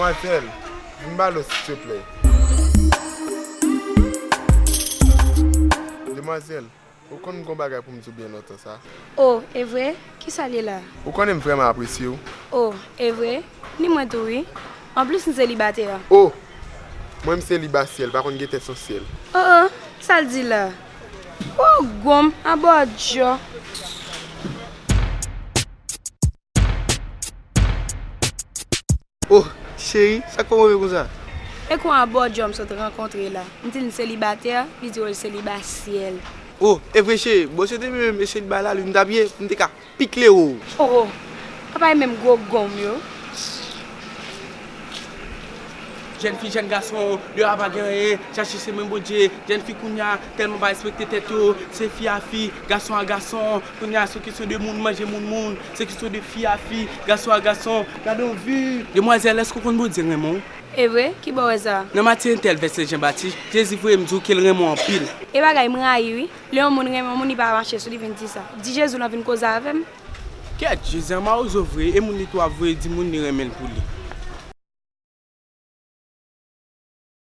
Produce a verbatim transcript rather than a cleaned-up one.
Demwazèl, vin ba l, silteplè. Demwazèl, ou konn m gon bagay pou m di w byen lontan sa. O, e vre? Kisa l ye la? Ou konnen m vrèman apresye w. O, e vre? Ni mwen tou wi. Anplis, m selibatè. O! Mwen m selibasyèl, pa konn gen tèt sou syèl. O, o, sa l di la? O, gonm, abòdjò. Oh, cheri, sa k fè w move konsa? E kon abòdjò m sot rankontre la. M di l m selibatè, li di w l selibasyèl. Oh, e vre cheri, bon se te mwen menm e seliba la li m t ap ye pou m te ka pikle w. Oh, oh, apa e menm gwo gonm yo? Jèn fi, jèn gason, deyò a pa gen anyen, chache chemen Bondye, jèn fi kounya tèlman pa respekte tèt yo, se fi a fi, gason a gason, kounya se kesyon de moun manje moun moun, se kesyon de fi a fi, gason a gason, gade yon vi. Demwazèl, èske w konn Bondye renmen w? E vre? Kibò w wè sa? Nan Matye entèl vèsè Jan Batis, Jezi voye m di w ke l renmen w anpil. E bagay m rayi wi. Lè yon moun renmen yon moun li pa mache sou li vin di sa. Di Jezi w nan vin koze avè m. Kèt, Jezi an mawozo vre, e moun li tou ap voye di moun li renmen l pou li.